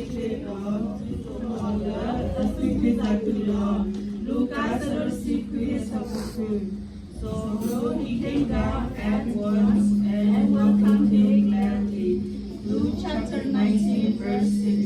ဒီးသုတအိၣ်လၢအသွံၣ်ဖုသးခုလီၤ. လူၤကၣ် အဆၢဒိၣ်တဆံခွံ အဆၢဖိဃု. So he came down at once and welcomed him gladly. Luke chapter nineteen, verse six.